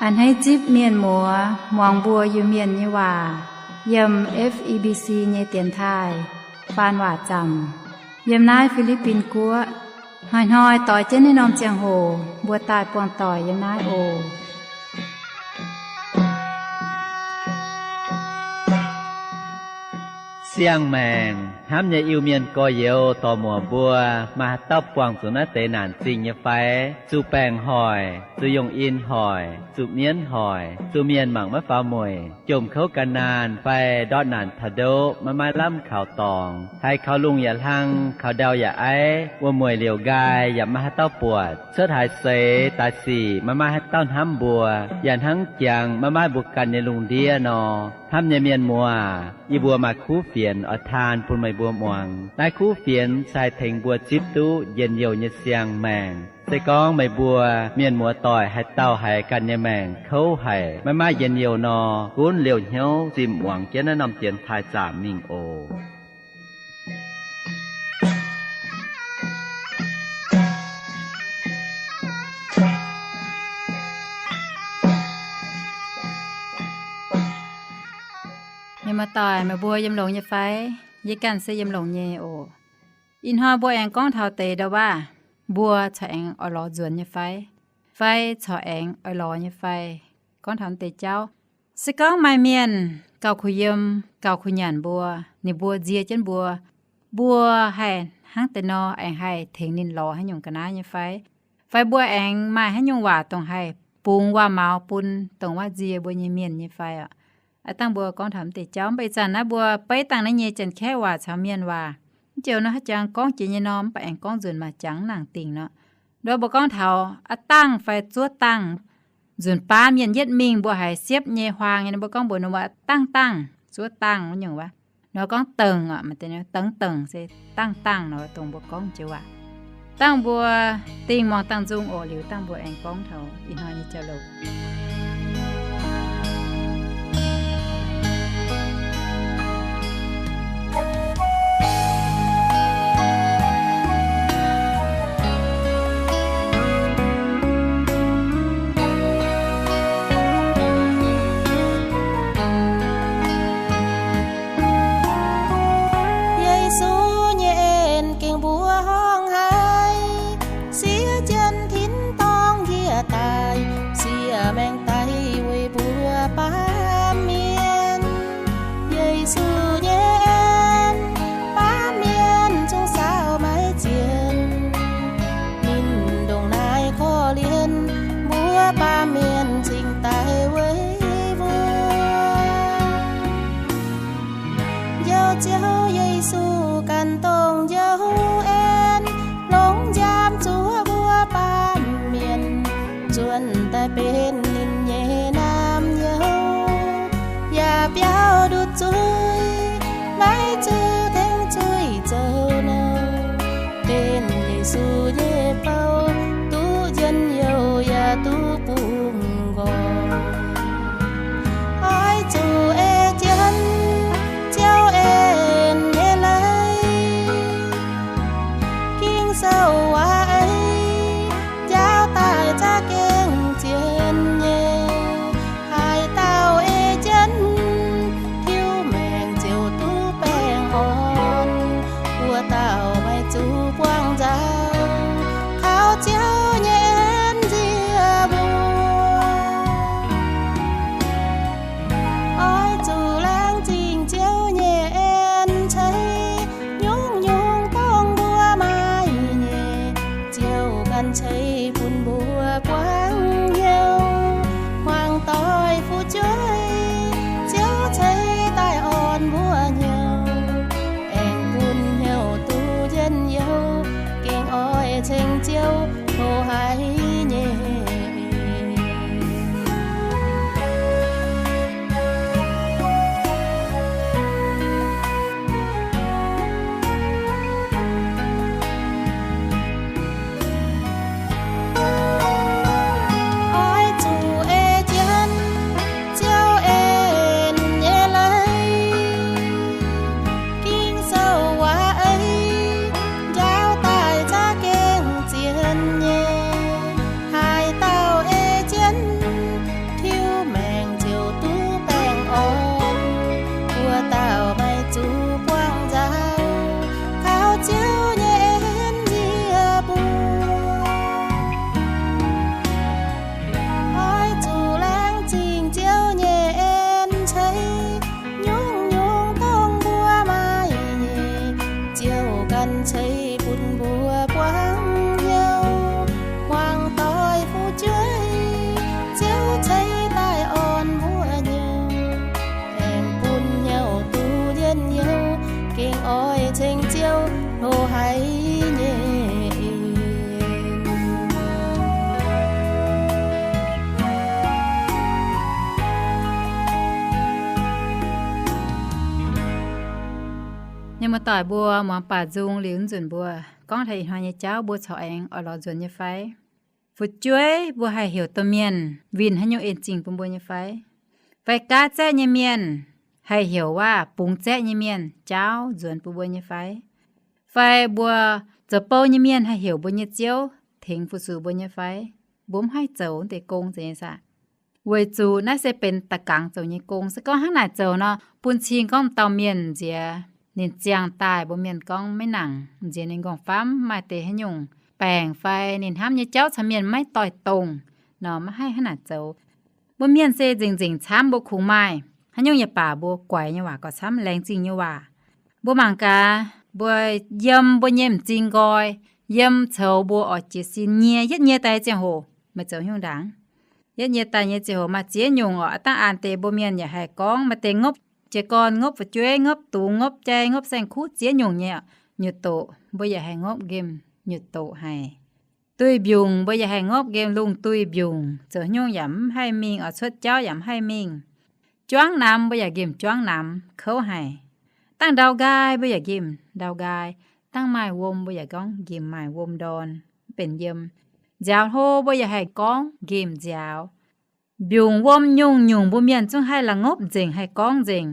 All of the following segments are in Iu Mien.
A'hneiv zipv mienh muoz muangx mbuo Iu-Mienh nyei waac yiem F E B C nyei dienx taaih faan waac zaamc yiem naaiv Fi^li^bin Guoqv. Hnoi-hnoi doix jienv naaiv norm ziangh hoc mbuo daaih buangh doic yiem naaiv oc. Siang-maengc hnamv nyei Iu-Mienh gorx-youz dorc-muoc mbuo, maaih haaix dauh buangh zuqc naaiv deix naanc zingh nyei fai? Zuqc baengc hoic, zuqc yongh in hoic, zuqc mienv hoic, zuqc mienh mangc maiv faaux mueic, jomc kouv gan naanh fai ndortv naanc taux ndoqv maiv maaih lamh kaux dorngx, haiz kaux lungh yaac hlang, kaux ndau yaac aiv, wuom-mueic liouc nqaai yaac maiv maaih haaix dauh buatc, cuotv haaix seix daaih sic maiv maaih haaix dauh hnamv mbuo, yaac hnangv jangx maiv maaih mbuo ganh nyei lungh ndiev nor. Hnamv nyei mienh muoz, yie mbuo maaih kuv fienx oix taan bun meih mbuo muangx. Naaiv kuv fienx se haih tengx mbuo zipv duqv njien-youh nyei siang-maengc. Se gorngv meih mbuo mienh muoz doic haaix dauh haiz ganh nyei maengc kouv haic, maiv maaih njien-youh nor, gunv liouh hnyouv zimh muangx jienv naaiv norm dienx taaih zaamc mingh oc. Mienh muoz-doic, meih mbuo yiem longx nyei fai? Yie ganh se yiem longx nyei oc. Ih hnoi mbuo aengx gorngv taux deix ndau-waav, mbuo corc aengx oix lorz nzuonx nyei fai? Fai corc aengx oix lorz nyei fai? Gorngv taux deix jauv, se gorngv maaih mienh gauh kuh yiem, gauh kuh nyanc mbuo, ninh mbuo nzie jienv mbuo, mbuo haih hnangv deix nor aengx haih tengx ninh lorz haaix nyungc ga'naaiv nyei fai? Fai mbuo aengx maaih haaix nyungc waac dongh haih bungx waac-maux bun dongh wuov nzie mbuo nyei mienh nyei fai orqc? Aav dangh mbuo gorngv taux deix jauv, mv baac ih zanc naaiv mbuo beiv dangh naaiv nyei Janx-Kaeqv waac caux mienh waac. Mv joux nor haaix jangx gorngv jiex nyei nor, mv baac aengx gorngv nzunc maaih jangx nangc dingc nor. Ndoh mbuo gorngv taux aav dangh fai zuov dangh, nzunc baav mienh yietv mingh mbuo haiz siepv nyei huaang nyei, mbuo gorngv mbuox ninh mbuo dangh dangh, zuov dangh wuov nyungc wuov. Nor gorngv dengh, dengh dengh se dangh dangh nor dongh mbuo gorngv joux waac. Dangh mbuo dingh muangx dangh nzung oc. Liuz dangh mbuo aengx gorngv taux ih hnoi nyei jauv-louc. Yesu nyei en gengh mbuo horngh haic, siev jienv tin-dorngh njiec daaih, siev maengx daic weic mbuo baamh mienh. Yesu nyei en, baamh mienh zungv saauv maiv zienh. Ninh ndongc naaiv korv-lienh mbuo baamh mienh cingx daaih weic mbuo. Njoux Ziouv Yesu ganh dongh njoux en, longc nziaamv zuov mbuo baamh mienh, nzuonx daaih benx ninh nyei naamh nyouz, yaac biaux ndutc zuiz, maiv zuqc tengx zuiz zoux nouh. Benx Yesu nyei bou, duqv njien-youh yaac duqv bungx nqoi. Oix zuqc ei jienv Ziouv en nyei leiz. Ging-Sou waac-eix njaaux daaih za'gengh zien nyei. Haaix dauh ei jienv tiuv maengc ziouc duqv baengh orn, wuov dauh maiv zuqc buangh nzauh. Muoz-doic mbuo muangx baac nzung liuz nzunc mbuo gorngv taux ih hnoi nyei jauv mbuo corc aengx oix lorz nzuonx nyei fai? Fu'jueiv mbuo haih heuc domh mienh winh haaix nyungc en zingh bun mbuo nyei fai? Fai gaav zaeqv nyei mienh haih heuc waac bungx zaeqv nyei mienh jaauv nzuonx bun mbuo nyei fai? Fai mbuo zoux bou nyei mienh haih heuc mbuo nyei ziouv tengx fu-sux mbuo nyei fai? Mbuo mv haih zoux wuov deix gong zeiz nyei saah? Weic zuqc naaiv se benx da'gangx zoux nyei gong. Se gorngv hnangv naaic zoux nor, bun cing gorngv dauh mienh nziex ninh ziangh daaih, mbuo mienh gorngv maiv nangc, nziex ninh nqorngv-famv maaih deix haaix nyungc baengc fai ninh hnamv nyei jauv caux mienh maiv doix-dongh nor, maiv haih hnangv naaic zoux. Mbuo mienh se nzengc-nzengc camv, mbuo kungx maaih haaix nyungc yaac baac mbuo guaix nyei waac gauh camv, laengz zingh nyei waac. Mbuo mangc gaax, mbuo yiem mbuo nyei m'zing nqoi, yiem coux mbuo oix jiez sin nyie, yietv nyie daaih ziangh hoc meih zoux haaix nyungc ndaangc? Yietv nyie daaih nyei ziangh hoc maaih ziex nyungc oc. Aav dangh an deix mbuo mienh yaac haih gorngv, maaih deix ngopv jiez gorn, ngopv fu'jueiv, ngopv dungz, ngopv jai, ngopv saeng-kuv, ziex nyungc nyei nyutc doqc mbuo yaac haih ngopv nqemh nyutc doqc haic. Duih mbiungc mbuo yaac haih ngopv nqemh lungh duih mbiungc, zoux haaix nyungc yaac mv haih mingh, oix cuotv jauv yaac mv haih mingh. Juangv namx mbuo yaac nqemh juangv namx kouv haic. Dangh ndau nqaai mbuo yaac nqemh ndau nqaai. Dangh maaih wuom mbuo yaac gorngv nqemh maaih wuom ndorn, mv benx yiem. Nziaaux hlo mbuo yaac haih gorngv nqemh nziaaux. Mbiungc wuom nyungc-nyungc mbuo mienh zungv haih la'ngopv nzengc, haih gorngv nzengc.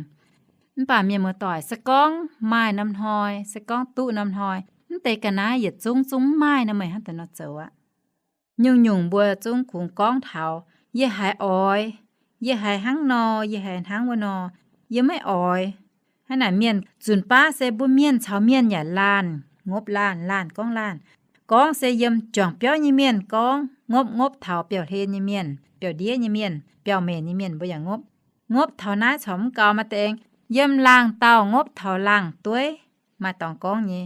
Mv baac mienh muoz-doic, se gorngv maaih norm hnoi, se gorngv duqv norm hnoi, mv deix ga'naaiv yietc zungv zungv mv maaih nor, meih hnangv deix nor zoux aqv. Nyungc-nyungc mbuo zungv kungx gorngv taux, yie haiz oix, yie haiz hnangv nor, yie haiz hnangv wuov nor, yie maiv oix. Hnangv naaic mienh zunc baav se mbuo mienh caux mienh yaac laanh ngopv laanh, laanh gorngv laanh. Gorngv se yiem juangc biauv nyei mienh gorngv, ngopv ngopv taux biauv-hlen nyei mienh, biauv-ndiev nyei mienh, biauv-menc nyei mienh mbuo yaac ngopv. Ngopv taux naaiv corc mv gaux, maaih deix aengx yiem laangh dauh ngopv taux laangh dueiv, maaih dorngx gorngv nyei.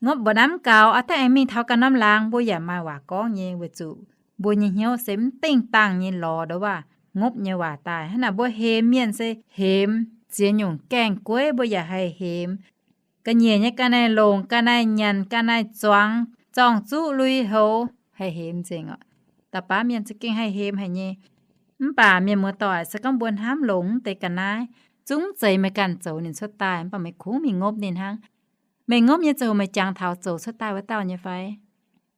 Ngopv mbuoqc naaiv mv gaux, aav dangh aengx mingh taux ganh norm laangz mbuo yaac maaih waac gorngv nyei, weic zuqc mbuo nyei hnyouv se mv dingh dangh nyei lorz ndouv waac, ngopv nyei waac daaih. Hnangv naaic mbuo hemx mienh se hemx ziex nyungc gaengh gueiv mbuo yaac haih hemx. Ga'nyiec nyei ga'naaiv longc, ga'naaiv nyanc, ga'naaiv zuangx, zorng-zuqv lui-houx haih hemx nzengc oc. Da'baav mienh za'gengh haih hemx haic nyei. Mv baac mienh muoz-doic, se gorngv mbuo hnamv longx deix ga'naaiv, zungv zeiz meih ganh zoux ninh cuotv daaih, mv baac meih kungx mingh ngopv ninh hnangv. Meih ngopv nyei ziangh hoc meih jangx taux zoux cuotv daaih wuov dauh nyei fai?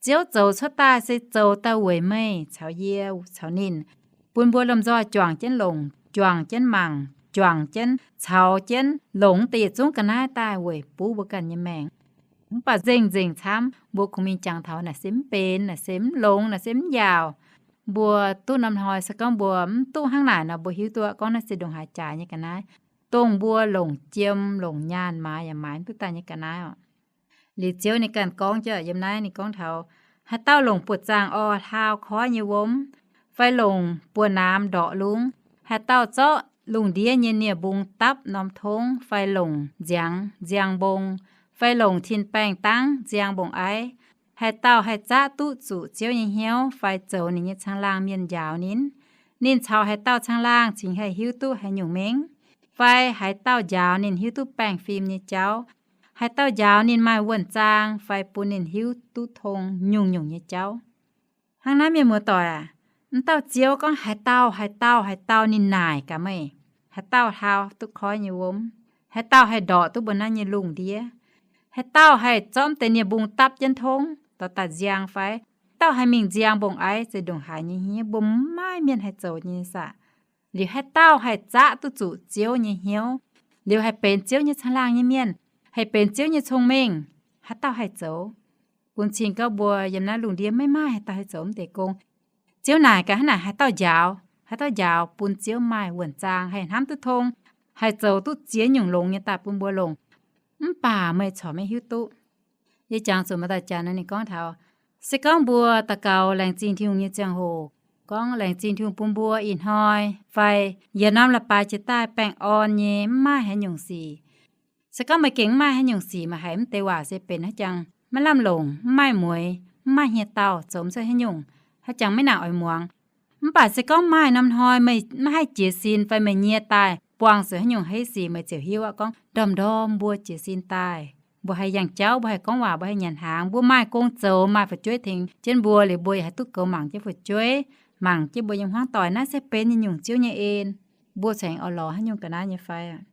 Ziouv zoux cuotv daaih se zoux daaih weic meih caux yie caux ninh, bun mbuo lomh nzoih juangc jienv longc, juangc jienv mangc, juangc jienv caux jienv longc deix yietc zungv ga'naaiv daaih weic buv mbuo ganh nyei maengc. Mv baac nzengc-nzengc camv mbuo kungx mingh jangx taux naaic se mv benx, naaic se mv longx, naaic se mv yaauc. Mbuo duqv norm hnoi se gorngv mbuo mv duqv hnangv naaic nor, mbuo hiuv duqv gorngv naaiv se ndongc haaix jaaix nyei ga'naaiv, dongh mbuo longc jiem longc nyaanh maaiz yaac maaiz mv duqv daaih nyei ga'naaiv oc. Liuz Ziouv ninh ganh gorngv jienv yiem naaiv, ninh gorngv taux, haaix dauh longc buoz-zaangc orv hlaau koiv nyei wuom, fai longc buoz-naamx ndorqc lungv, haaix dauh zorqv lungh ndiev nyei nie-mbung dapv norm tongv, fai longc nziangx nziang mbong, fai longc tin-baengh dangv nziang mbong-aiv, haaix dauh haih zaqv duqv zuqc Ziouv nyei hnyouv fai zoux ninh nyei caangh laangh mienh njaaux ninh, ninh caux haaix dauh caangh laangh cingx haih hiuv duqv haaix nyungc mengh? Fai haaix dauh njaaux ninh hiuv duqv baengh fim nyei jauv? Haaix dauh njaaux ninh maaih wuonh zaang fai bun ninh hiuv duqv tong nyungc-nyungc nyei jauv? Hnangv naaiv, mienh muoz-doic aac, mv dauh Ziouv gorngv haaix dauh, haaix dauh, haaix dauh ninh naaic gaax meih, haaix dauh hlaau duqv koiv nyei wuom, haaix dauh haih ndorqc duqv mbuo naaiv nyei lungh ndiev, haaix dauh haih zorqv deix nie-mbung dapv jienv tongv dorh daaih nziang fai, haaix dauh haih mingh nziang mbong-aiv, se ndongc haaix nyei hniev mbuo mv maaih mienh haih zoux nyei saah? Liuz haaix dauh haih zaqv duqv zuqc Ziouv nyei hnyouv, liuz haih benx Ziouv nyei caangh laangh nyei mienh, haih benx Ziouv nyei cong-mengh, haaix dauh haih zoux? Bun cing gorngv mbuo yiem naaiv lungh ndiev maiv maaih haaix dauh haih zoux mv deix gong. Ziouv naaic gaax hnangv naaic, haaix dauh njaaux? Haaix dauh njaaux bun Ziouv maaih wuonh zaang, haih hnamv duqv tong, haih zoux duqv ziex nyungc longx nyei daaih bun mbuo longc? Mv baac meih corc maiv hiuv duqv. Yie jangx zuqc maaih dauh janx ninh gorngv taux, se gorngv mbuo daux gaux laengz zingh Tin-Hungh nyei ziangh hoc, gorngv laengz zingh Tin-Hungh bun mbuo ih hnoi fai yietc norm leiz-baaix jiex daaih baengh orn nyei, mv maaih haaix nyungc sic. Se gorngv meih gengh mv maaih haaix nyungc sic, meih haiz mv deix waac se benx haaix jangx maiv lamh longc, mv maaih mueix, mv maaih hniev-daauh, zoux mv cuotv haaix nyungc, haaix jangx maiv nangc oix muangx. Mv baac se gorngv maaih norm hnoi meih maiv haih jiez sin fai meih nyie daaih buangh zuqc haaix nyungc heiv sic, meih ziouc hiuv aqv gorngv ndorm-ndorm mbuo jiez sin daaih, mbuo haih yangh jauv, mbuo haih gorngv waac, mbuo haih nyanc hnaangx, mbuo maaih gong zoux, maaih fu'jueiv tengx jienv mbuo, liuz mbuo yaac haih duqv goux mangc jienv fu'jueiv, mangc jienv mbuo nyei hmuangv doic. Naaiv se benx nyei nyungc Ziouv nyei en. Mbuo cingx oix lorz haaix nyungc ga'naaiv nyei fai aqv?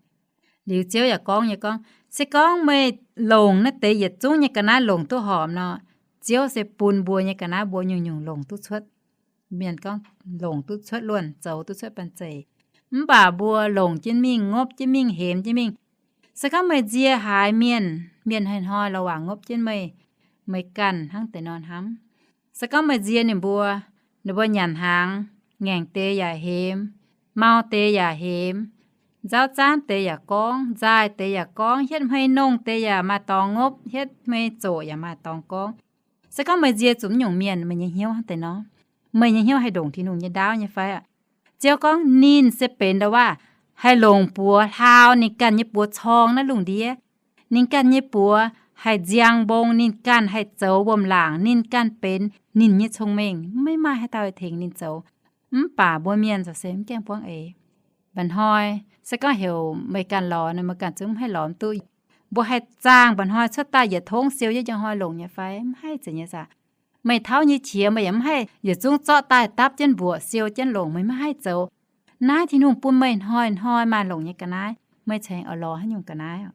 Liuz Ziouv yaac gorngv nyei gorngv, se gorngv meih longc naaiv deix yietc zungv nyei ga'naaiv longc duqv horpc nor, Ziouv se bun mbuo nyei ga'naaiv mbuo nyungc-nyungc longc duqv cuotv. Mienh gorngv longc duqv cuotv luonh, zoux duqv cuotv banh zeic. Mv baac mbuo longc jienv mingh, ngopv jienv mingh, hemx jienv mingh. Se gorngv meih nzie haaix mienh, mienh hnoi-hnoi lorz waac ngopv jienv meih, meih ganh hnangv deix nor hnamv. Se gorngv meih nzie ninh mbuo, ninh mbuo nyanc hnaangx, ngaengc deix yaac hemx, mau deix yaac hemx, nzauh zaanv deix yaac gorngv, nzaaih deix yaac gorngv, hietv hmei nongh deix yaac maaih dorngx ngopv, hietv hmei zoqc yaac maaih dorngx gorngv. Se gorngv meih nzie zuqc mv nyungc mienh, meih nyei hnyouv hnangv deix nor? Meih nyei hnyouv haih ndongc Tin-Hungh nyei ndaauv nyei fai? Ziouv gorngv ninh se benx ndau-waav haih longc buoz hlaau ninh ganh nyei buoz corng naaiv lungh ndiev. Ninh ganh nyei buoz haih nziang mbong, ninh ganh haih zoux wuom-laangc, ninh ganh benx ninh nyei cong-mengh, maiv maaih haaix dauh tengx ninh zoux. Mv baac mbuo mienh corc se mv gaengh buangv eix. Mba'hnoi se gorngv heuc meih ganh lorz nor, meih ganh zungv mv haih lorz duqv. Mbuo haih zaangh mba'hnoi cuotv daaih yietc tongv siou yietv njang hnoi longc nyei fai? Mv haih zeiz nyei saah? Meih tauv nyei qiex meih yaac mv haih yietc zungv zorqv daaih dapv jienv mbuoqc siou jienv longc, meih maiv haih zoux. Naaiv Tin-Hungh bun meih hnoi-hnoi maaih longc nyei ga'naaiv, meih cingx oix lorz haaix nyungc ga'naaiv,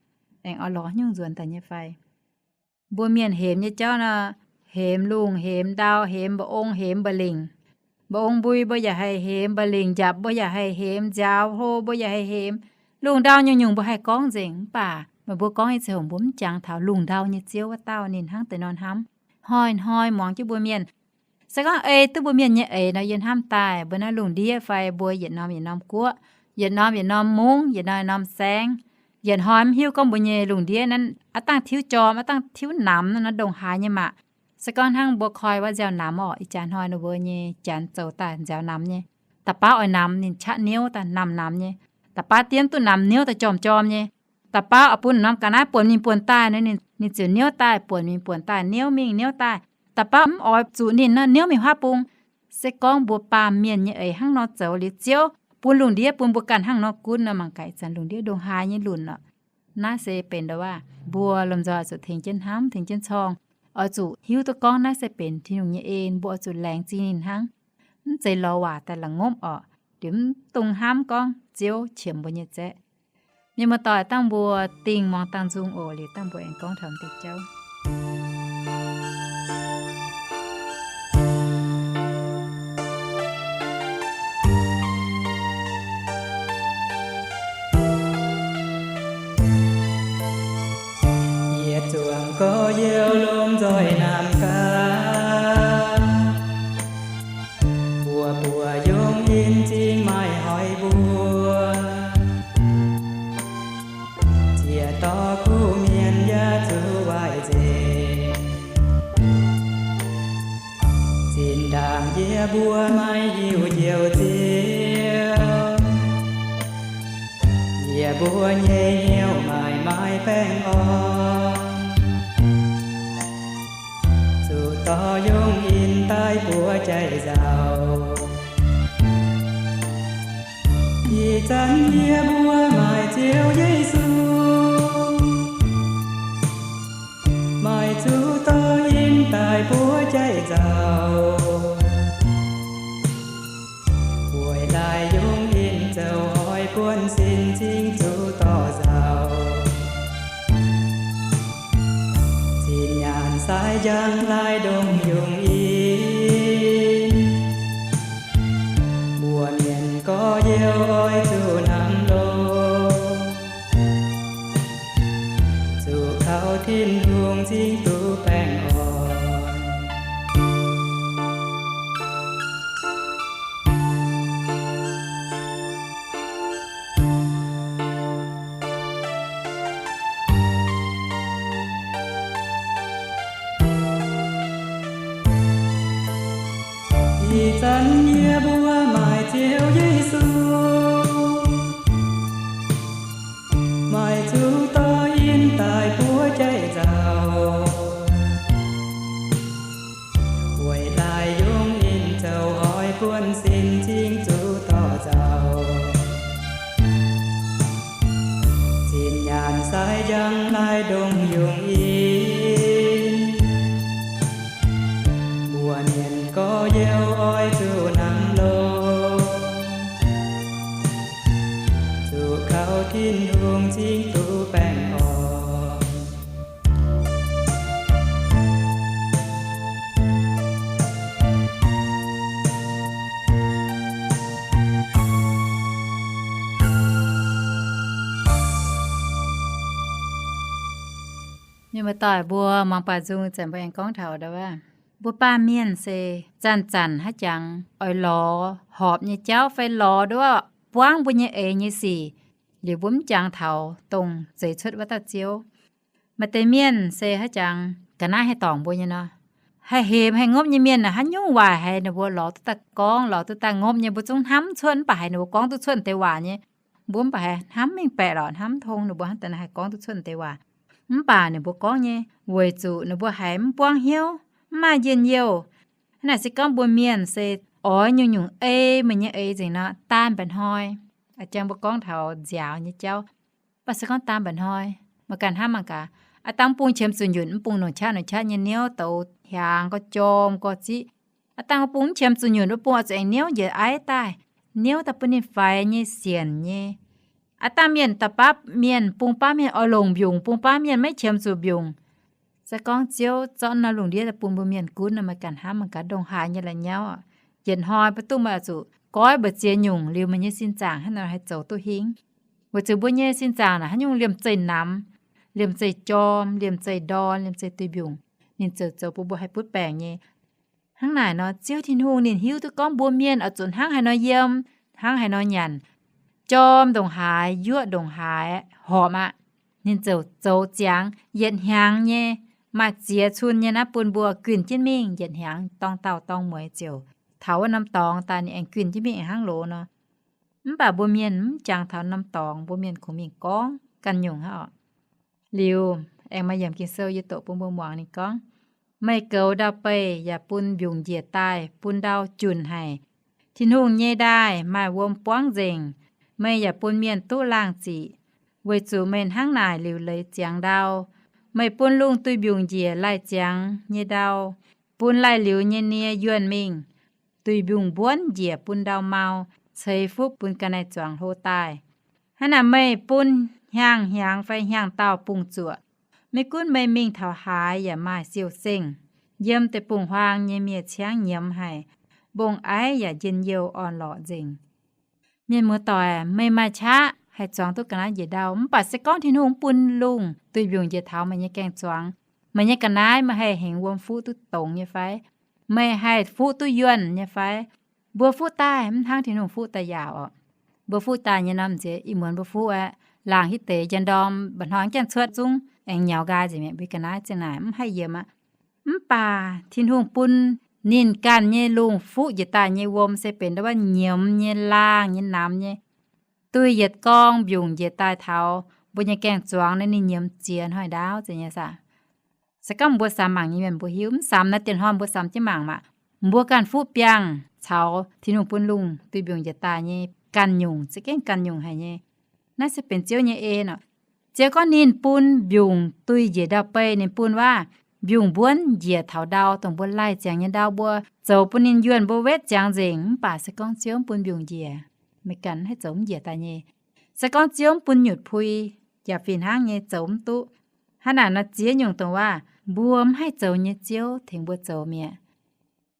aengx oix lorz haaix nyungc nzuonx daaih nyei fai? Mbuo mienh hemx nyei jauv nor, hemx lungh, hemx ndau, hemx mba'ong, hemx mba'lingc. Mba'ong mbui mbuo yaac haih hemx, mba'lingc njapc mbuo yaac haih hemx, nziaaux hlo mbuo yaac haih hemx. Lungh ndau nyungc-nyungc mbuo haih gorngv nzengc, mv baac meih mbuo gorngv nyei ziangh hoc mbuo mv jangx taux lungh ndau nyei Ziouv wuov dauh ninh hnangv deix nor hnamv. Hnoi-hnoi muangx jienv mbuo mienh. Se gorngv ei duqv mbuo mienh nyei eix nor, yie hnamv daaih mbuo naaiv lungh ndiev fai mbuo yietc norm yietc norm guoqv, yietc norm yietc norm mungv, yietc norm yietc norm saengv, yietc hnoi mv hiuv gorngv mbuo nyei lungh ndiev naaiv aav dangh tiuv jorm, aav dangh tiuv namx nor, ndongc haaix nyei maah. Se gorngv hnangv mbuo koi wuov nziaaux namx orqc, ih jaax hnoi ninh mbuo nyei janx zoux daaih nziaaux namx nyei. Da'baav oix namx ninh qaqv niouv daaih namx namx nyei. Da'baav diev duqv namx niouv daaih jorm jorm nyei. Da'baav oix bun norm ga'naaiv buonc mingh buonc daaih nor, ninh ziouc niouv daaih, buonc mingh buonc daaih, niouv mingh niouv daaih. Da'baav mv oix zuqc ninh nor, niouv mingh huaav bung. Se gorngv mbuo baamh mienh nyei eix hnangv nor zoux liuz, Ziouv bun lungh ndiev bun mbuo ganh hnangv nor gunv nor, mangc gaax ih zanc lungh ndiev ndongc haaix nyei lunc orqc. Naaiv se benx ndau-waav mbuo lomh nzoih oix zuqc tengx jienv hnamv, tengx jienv corng, oix zuqc hiuv duqv gorngv naaiv se benx Tin-Hungh nyei en, mbuo oix zuqc laengz zingh ninh hnangv. Mv zeiz lorz waac daaih la'ngopv orqc, liuz mv dungx hnamv gorngv Ziouv qiemx mbuo nyei zaeqv. Mienh muoz-doic, dangh mbuo dingh muangx dangh nzung oc, liuz dangh mbuo aengx gorngv taux deix jauv. Yietc zuangx gorx-youz lomh nzoih namx gaax, buoz-buoz yungz in zingh maaih hoiz mbuo. Ziec dorh kuv mienh yaac zuqc waaic nzengc. Zinh ndaangc yie mbuo maiv hiuv Njoux Ziouv, yie mbuo nyei hnyouv maiv maaih baengh orn. Zuqc dorh yungz in daaih buoz jaiv nzauc. Ih zanc yie mbuo maaih Ziouv Yesu, maaih zuqc dorh in daaih buoz jaiv nzauc. Weic laaix yungz in zoux hoic buonv sin cingx zuqc dorh nzauc. Zinh nyaanh sai njang laaix ndongc yungz in, mbuo mienh gorx-youz oix zuqc hnamv loh, zuqc kaux Tin-Hungh cingx duqv baengh orn. Ih zanc yie mbuo maaih Ziouv Yesu, maaih zuqc dorh in daaih buoz jaiv nzauc. Weic laaix yungz in zoux hoic buonv sin cingx zuqc dorh nzauc. Zinh nyaanh sai njang laaix ndongc yungz in, mbuo mienh gorx-youz oix zuqc hnamv loh, zuqc Taux Tin-Hungh cingx duqv baengh orn. Mienh muoz-doic, mbuo muangx baaux nzung, zanc mbuo aengx gorngv taux ndau wuov, mbuo baamh mienh se zanc-zanc haaix jangx oix lorz horpc nyei jauv fai lorz ndau wuov buangv mbuo nyei eix nyei sic, liuz mbuo mv jangx taux dongh zeix cuotv wuov dauh Ziouv. Maaih deix mienh se haaix jangx ga'naaiv haih dorngc mbuo nyei nor, haih hemx haih ngopv nyei mienh naaic, haaix nyungc waaic haiz ninh mbuo lorz duqv daaih gorngv, lorz duqv daaih ngopv nyei, mbuo zungv hnamv cuotv, mv baac haiz ninh mbuo gorngv duqv cuotv deix waac nyei. Mbuo mv baac haiz hnamv mengh baeqc lorqc, hnamv tong ninh mbuo hnangv daaih haih gorngv duqv cuotv deix waac. Mv baac ninh mbuo gorngv nyei weic zuqc ninh mbuo haiz mv buangv hnyouv, mv maaih njien-youh. Hnangv naaic se gorngv mbuo mienh se oix nyungc-nyungc ei meih nyei eix nzengc nor, daanh mba'hnoi, a'jang mbuo gorngv taux nziaaux nyei jauv, mv baac se gorngv daanh mba'hnoi, meih ganh hnamv mangc gaax, aav dangh mv bung qiemx zuqc nyunc, mv bung nongc qaqv nongc qaqv nyei niouv douz hiaangx gorx, jorm gorx ziqv. Aav dangh mv bung mv qiemx zuqc nyunc, mv bung oix zuqc aengx niouv njiec aiv daaih, niouv daaih bun ninh faix nyei sienc nyei. Aav dangh mienh da'bapv mienh, bung bapv mienh oix longc mbiungc, bung bapv mienh maiv qiemx zuqc mbiungc. Se gorngv Ziouv zorqv norm lungh ndiev daaih bun mbuo mienh gunv nor, meih ganh hnamv mangc gaax ndongc haaix nyei la'nyauv. Yietc hnoi mbuo duqv meih oix zuqc goiv mbu'ziex nyungc liuz meih nyei sin zaangc hnangv nor haih zoux duqv hingv. Weic zuqc mbuo nyei sin zaangc naaic haaix nyungc liemh zeih namx, liemh zeih jorm, liemh zeih ndorn, liemh zeih duih mbiungc, ninh ziouc zoux bun mbuo haih butv baengc nyei. Hnangv naaic nor, Ziouv Tin-Hungh ninh hiuv duqv gorngv mbuo mienh oix zuqc hnangv haaix nor yiem, hnangv haaix nor nyanc, jorm ndongc haaix, yuoqv ndongc haaix, horpc aqv. Ninh ziouc zoux ziangx yietc hnyangx nyei, maaih ziex cun nyei naaiv bun mbuo guinh jienv mingh, yietc hnyangx dorng daauh dorng mueiz ziouc taux wuov norm dorngx daaih ninh aengx guinh jienv mingh aengx hnangv loz nor. Mv baac mbuo mienh mv jangx taux norm dorngx, mbuo mienh kungx mingh gorngv ganh nyungc hnangv orqc. Liuz aengx maaih yiemc Ging-Sou yie doqc bun mbuo muangx, ninh gorngv, meih goux ndau-beih yaac bun mbiungc njiec daaih bun ndau junc haic. Tin-Hungh nyei ndaaih maaih wuom buangv nzengc. Meih yaac bun mienh duqv laangh ziqc, weic zuqc meih hnangv naaic liuc leiz ziangx ndau. Meih bun lungh duih mbiungc njiec laih ziangx nyei ndau, bun laih liuz nyei nie yuonh mingh. Duih mbiungc mbuonv njiec bun ndau mau, ceix fuqv bun ga'naaiv-zuangx hlo daaih. Hnangv naaic meih bun hnyangx-hnyangx fai hnyangx-daauh bungx-zuoqc. Maiv gunv meih mingh taux haaix yaac maaih siou-sengh. Yiem deic-bung-huaang nyei miev-ciangv nyiemz haic, mbong-aiv yaac njien-youh orn-lorqc nzengc. Mienh muoz-doic, meih maaih qaqv haih zuangx duqv ga'naaiv njiec ndau, mv baac se gorngv Tin-Hungh mv bun lungh duih mbiungc njiec taux meih nyei gaeng-zuangx, meih nyei ga'naaiv meih haih hengx wuom fuqv duqv dongz nyei fai? Meih haih fuqv duqv yuonh nyei fai? Mbuo fuqv daaih mv hnangv Tin-Hungh fuqv daaih yaauc orqc. Mbuo fuqv daaih nyei norm nziex ih muonz mbuo fuqv aeqv, laangc hitv deix njang-ndorm mba'hnoi jangx cuotv zungv aengx nyaux nqaai nzengc mi'aqv. Mbuo ga'naaiv zinh naaic mv haih yiem aqv. Mv baac Tin-Hungh bun ninh ganh nyei lungh fuqv njiec daaih nyei wuom se benx ndau wuov nyiemz nyei, laangh nyei, namx nyei. Duih yietc gorngv mbiungc njiec daaih taux mbuo nyei gaeng-zuangx naaiv, ninh nyiemz ziex hnoi ndaauv nzengc nyei saah. Se gorngv mbuo samx mangc nyei mienh mbuo hiuv, mv samx naaiv dienh hnoi mbuo samx jienv mangc maah. Mbuo ganh fuqv biangh caux Tin-Hungh bun lungh duih mbiungc njiec daaih nyei ganh nyungc, za'gengh ganh nyungc haic nyei. Naaiv se benx Ziouv nyei en orqc. Ziouv gorngv ninh bun mbiungc duih njiec ndau-beih, ninh bun wuov mbiungc mbuonv njiec taux ndau, dongh mbuo laih ziangx nyei ndau, mbuo zoux bun ninh yuonh, mbuo wetv ziangx nzengc, mv baac se gorngv Ziouv mv bun mbiungc njiec, meih ganh haih zoux mv njiec daaih nyei. Se gorngv Ziouv mv bun nyutc pui, yaac fih hnangv nyei zoux mv duqv. Hnangv naaic nor ziex nyungc dongh wuov mbuo mv haih zoux nyei Ziouv tengx mbuo zoux mi'aqv.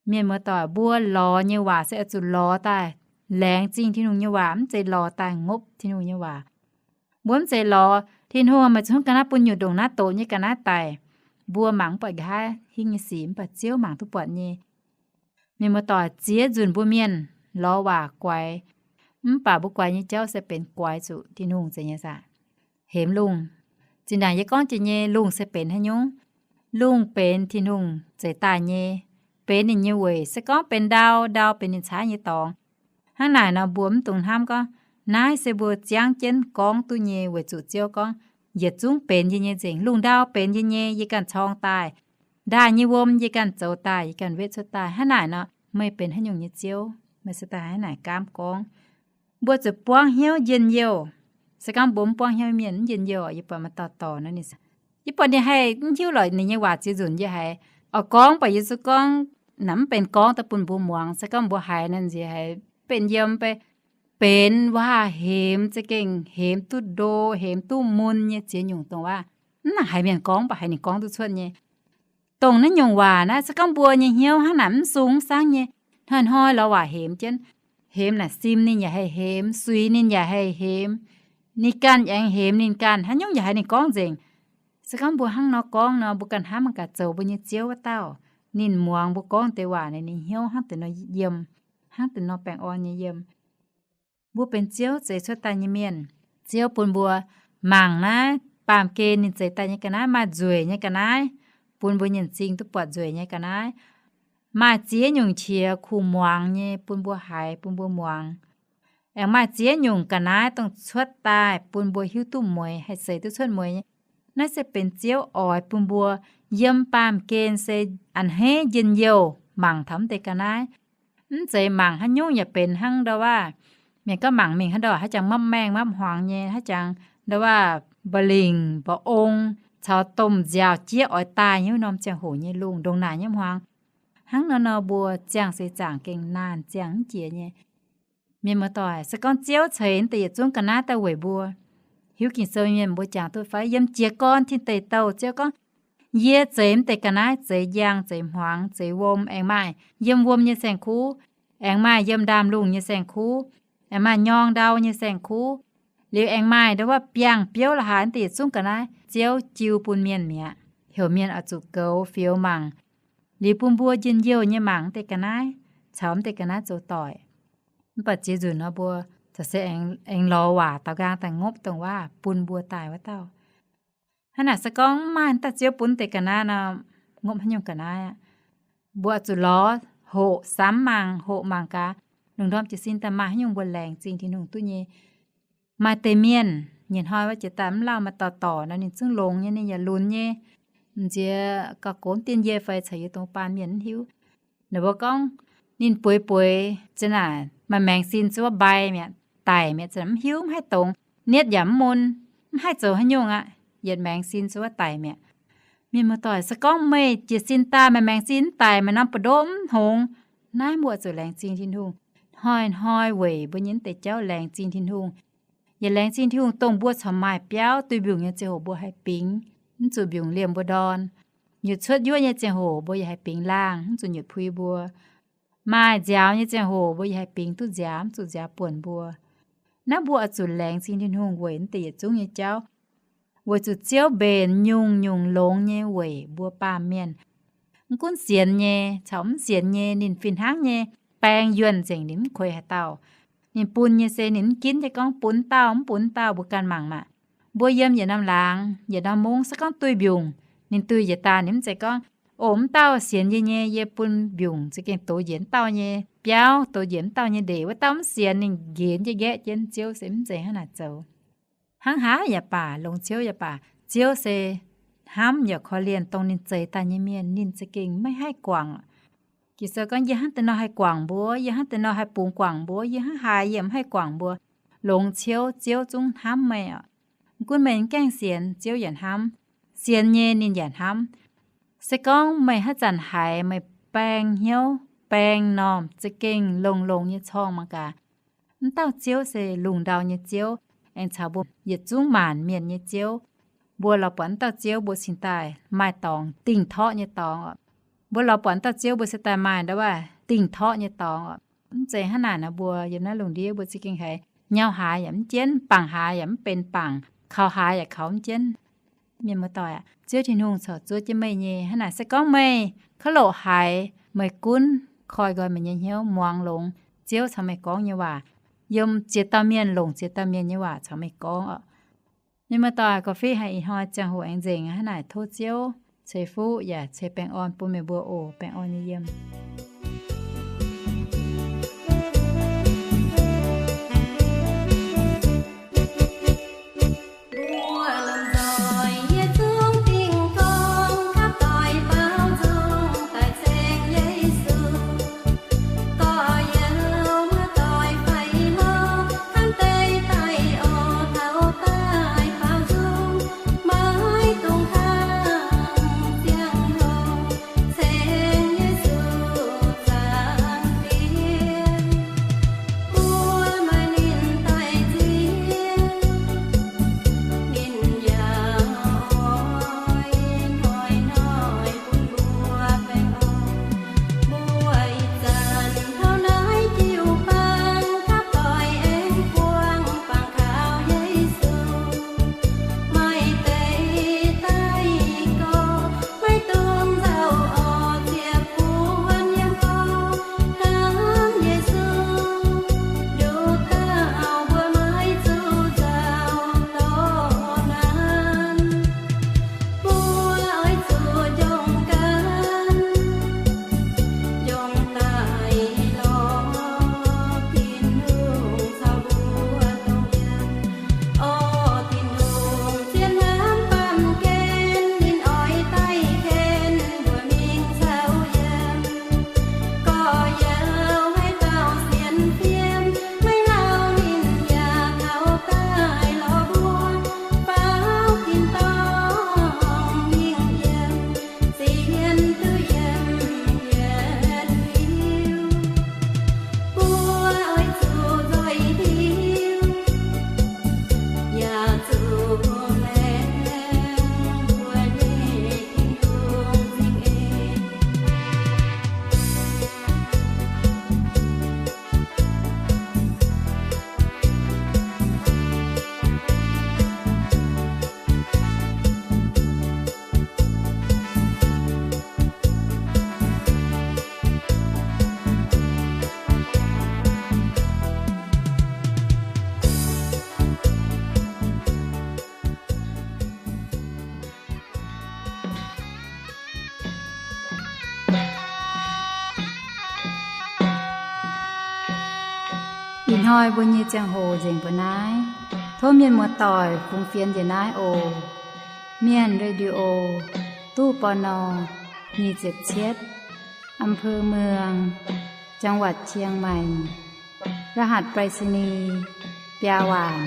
Mienh muoz-doic, mbuo lorz nyei waac se oix zuqc lorz daaih laengz zingh Tin-Hungh nyei waac, mv zeiz lorz daaih ngopv Tin-Hungh nyei waac. Mbuo mv zeiz lorz Tin-Hungh, meih zungv ga'naaiv bun nyutc ndongc naaiv doqc nyei ga'naaiv daic. Mbuo mangc mv buatc nqa'haav hingh nyei sic, mv baac Ziouv mangc duqv buatc nyei. Mienh muoz-doic, ziex nzunc mbuo mienh lorz waac guaix, mv baac mbuo guaix nyei jauv se benx guaix zuqc Tin-Hungh zeiz nyei saah? Hemx lungh. Zinh ndaangc yie gorngv jiex nyei lungh se benx haaix nyungc? Lungh benx Tin-Hungh zeix daaih nyei, benx ninh nyei weic. Se gorngv benx ndau, ndau benx ninh caaiv nyei dorngx. Hnangv naaic nor mbuo mv dungx hnamv gorngv naaiv se mbuo ziangv jienv gorngv duqv nyei, weic zuqc Ziouv gorngv yietc zungv benx yie nyei nzengc. Lungh ndau benx yie nyei, yie ganh corng daaih. Ndaaih nyei wuom yie ganh zoux daaih, yie ganh wetv cuotv daaih. Hnangv naaic nor meih benx haaix nyungc nyei Ziouv? Meih se daaih hnangv naaic gaamv gorngv. Mbuo zuqc buangv hnyouv njien-youh. Se gorngv mbuo mv buangv hnyouv, mienh mv njien-youh. Yie buatc maaih dauh dorc nor, ninh, yie buatc ninh haih mv hiuv lorqc ninh nyei waac ziex nzunc yie haiz oix gorngv, baac yie zuqc gorngv naaic mv benx gorngv daaih bun mbuo muangx. Se gorngv mbuo haiz naaiv nziex haiz benx yiem bei. benx waac hemx, za'gengh hemx duqv ndo, hemx duqv mun nyei ziex nyungc dongh waac. Mv nangc haiz mienh gorngv, mv baac haiz ninh gorngv duqv cuotv nyei. Dongh naaiv nyungc waac naaiv, se gorngv mbuo nyei hnyouv hnangv naaic mv sung mv saangv nyei, hnoi-hnoi lorz waac hemx jienv. Hemx naaic sim ninh yaac haih hemx, suix ninh yaac haih hemx. Ninh ganh aengx hemx ninh ganh, haaix nyungc yaac haiz ninh gorngv nzengc. Se gorngv mbuo hnangv nor gorngv nor, mbuo ganh hnamv mangc gaax, zoux mbuo nyei Ziouv wuov dauh, ninh muangx mbuo gorngv deix waac naaic, ninh hnyouv hnangv deix nor yiem, hnangv deix nor baengh orn nyei yiem. Mbuo benx Ziouv zeix cuotv daaih nyei mienh. Ziouv bun mbuo mangc naaiv baamh gen ninh zeix daaih nyei ga'naaiv, maaih nzueic nyei ga'naaiv, bun mbuo nyei m'zing duqv buatc nzueic nyei ga'naaiv. Maaih ziex nyungc qiex kuh muangx nyei, bun mbuo haiz, bun mbuo muangx. Aengx maaih ziex nyungc ga'naaiv dongh cuotv daaih bun mbuo hiuv duqv mueiz, haih seix duqv cuotv mueiz nyei. Naaiv se benx Ziouv oix bun mbuo yiem baamh gen se a'hneiv njien-youh mangc taux mv deix ga'naaiv. Mv zeiz mangc haaix nyungc yaac benx hnangv ndau waac. Mienh gorngv mangc mingh haaix ndau haaix jangx mapv maengh mapv hmuangx nyei, haaix jangx ndau waac mba'lingc mba'ong caux domh nziaaux jieqv oix daaih nyei wuov norm ziangh hoc nyei lungh ndongc naaic nyei hmuangx. Hnangv nor nor mbuo ziangh seix zaangc gengh naanh ziangh mv jiex nyei. Mienh muoz-doic, se gorngv Ziouv ceix deix yietc zungv ga'naaiv daaih weic mbuo, hiuv Ging-Sou mienh mbuo jangx duqv fai? Yiem jiez gorn tin deic douh Ziouv gorngv, yie zeix mv deix ga'naaiv zeix njang, zeix hmuangx, zeix wuom, aengx maaih yiem wuom nyei saeng-kuv, aengx maaih yiem ndaamv-lungh nyei saeng-kuv, aengx maaih nyorng ndau nyei saeng-kuv, liuz aengx maaih ndau waac biangh biouv la'haaix, mv deix yietc zungv ga'naaiv Ziouv jiu bun mienh mi'aqv, heuc mienh oix zuqc goux fioux mangc, liuz bun mbuo njien-youh nyei mangc mv deix ga'naaiv, caux mv deix ga'naaiv zoux doic. Mv baac ziex nzunc nor mbuo corc se aengx lorz waac daux nqaang daaih ngopv dongh waac bun mbuo daaih wuov dauh. Hnangv naaic se gorngv mv maaih dauh Ziouv bun mv deix ga'naaiv nor, ngopv haaix nyungc ga'naaiv aqv. Mbuo oix zuqc lorz hoqc samx mangc, hoqc mangc gaax, lungh ndorm jiez sin daaih maaih haaix nyungc mbuo laengz zingh Tin-Hungh duqv nyei. Maaih deix mienh nyei hnoi wuov jiex daaih mv lauh maaih dorh dorc nor, ninh zungv longx nyei, ninh yaac lunx nyei. M'nziex gauh gox mv dien yie fai caux yie dongh baan mienh mv hiuv. Ninh mbuo gorngv ninh bueix bueix za'naaic maaih maengx sin se wuov mbai mi'aqv, daic mi'aqv, za'naaic mv hiuv, mv haih dongz, nietv yaac mv mun, mv haih zoux haaix nyungc aqv. Yietc maengx sin se wuov daic mi'aqv. Mienh muoz-doic, se gorngv meih jiez sin daaih maaih maengx sin mv daic, maaih norm buoz-ndoqv mv hngongx, naaiv mbuo zuqc laengz zingh Tin-Hungh. Hnoi-hnoi weic mbuo nyei mv deix jauv laengz zingh Tin-Hungh. Yaac laengz zingh Tin-Hungh dongh mbuo corc maaih biauv duih mbiungc nyei ziangh hoc mbuo haih bingx, mv zuqc mbiungc liemh mbuo ndorn. Nyutc cuotv yuoqv nyei ziangh hoc mbuo yaac haih bingx laangh, mv zuqc nyutc pui mbuo. Maaih nziaaux nyei ziangh hoc mbuo yaac haih bingx duqv nziaaux, mv zuqc nziaaux buonc mbuo. Naaiv mbuo oix zuqc laengz zingh Tin-Hungh weic mv deix yietc zungv nyei jauv, weic zuqc Ziouv mbenc nyungc-nyungc longx nyei weic mbuo baamh mienh. Mv gunv sienx nyei caux mv sienx nyei, ninh fih hnangv nyei baeng yuonh nzengc, ninh mv kueix haaix dauh. Ninh bun nyei se ninh mv ginv jienv gorngv bun dauh mv bun dauh. Mbuo ganh mangc maah! Mbuo yiem yietc norm laangz, yietc norm mungv, se gorngv duih mbiungc, ninh duih njiec daaih, ninh mv zeiz gorngv, O, mv dauh sienx yie nyei, yie bun mbiungc za'gengh dox njiec mv dauh nyei biauv, dox njiec mv dauh nyei ndeic. Wuov dauh mv sienx, ninh nqenx jienv nqaeqv jienv. Ziouv se mv zeiz hnangv naaic zoux. Hnangv haaix yaac baac, longx ciouv yaac baac, Ziouv se hnamv yaac korv-lienh dongh ninh zeix daaih nyei mienh, ninh za'gengh maiv haih guangc. Ging-Sou gorngv, Yie hnangv deix nor haih guangc mbuo, yie hnangv deix nor haih bungx guangc mbuo, yie hnangv haaix yie mv haih guangc mbuo. Longx ciouv, Ziouv zungv hnamv meih oc. Mv gunv meih mv gaengh sienx, Ziouv yaac hnamv. Sienx nyei ninh yaac hnamv. Se gorngv meih haaix zanc haiz meih baeng hnyouv, baeng m'normh, za'gengh longx-longx nyei corngh mangc gaax, mv dauh Ziouv se lungh ndau nyei Ziouv, aengx caux mbuo yietc zungv maanc mienh nyei Ziouv. Mbuo lorz buatc mv dauh Ziouv, mbuo cingx daaih maaih dorngx dingh torqv nyei dorngx oc. Mbuo lorz buatc mv dauh Ziouv, mbuo cingx daaih maaih ndau wuov dingh torqv nyei dorngx oc. Mv zeiz hnangv naaic nor, mbuo yiem naaiv lungh ndiev mbuo za'gengh haiz nyau haaix yaac mv jienv, bangc haaix yaac mv benx bangc, kaux haaix yaac kaux mv jienv. Mienh muoz-doic aac, Ziouv Tin-Hungh corc zuov jienv meih nyei. Hnangv naaic se gorngv meih kouv loc haiz, meih gunv koi nqoi meih nyei hnyouv, muangx longx Ziouv caux meih gorngv nyei waac, yiem ziex dauh mienh longc ziex dauh mienh nyei waac caux meih gorngv oc. Mienh muoz-doic, Gauh Feix haiz ih hnoi ziangh hoc aengx nzengc aqv. Hnangv naaic tov Ziouv ceix fuqv yaac ceix baengh orn bun meih mbuo oc. Baengh orn nyei yiem. Hnoi mbuo nyei ziangh hoc nzengc mbuo naaiv. Tov mienh muoz-doic fungx fienx njiec naaiv oc. Mienh Radio, ตู้ ปณ. nyic ziepc cietv, อำเภอเมือง จังหวัดเชียงใหม่ รหัสไปรษณีย์ biaa waanc.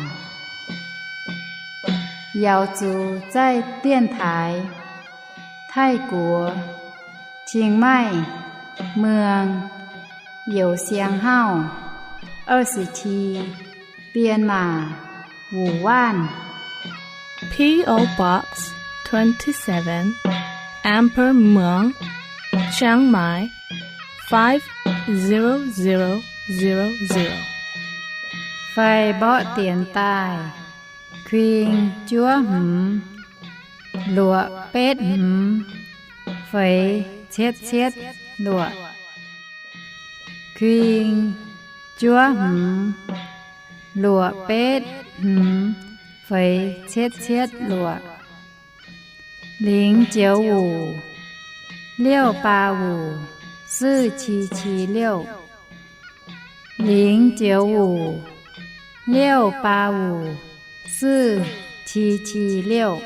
Yaux zuqc zaih dienx taaix Taiv-Guoqv, Qing Maih, Mueng, Youz Siang Hauv, 二十七, Bienh Maac, Wuc Waanv. P O Box twenty-seven, อำเภอเมือง เชียงใหม่ five zero zero zero zero. Fai mborqv dienx daaih, kuing juov hmz, luoqc betv hmz, feix cietv cietv luoqc. Kuing juov hmz, luoqc betv hmz, feix cietv cietv luoqc. 零九五, 六八五, 四七七六. 零九五, 六八五, 四七七六.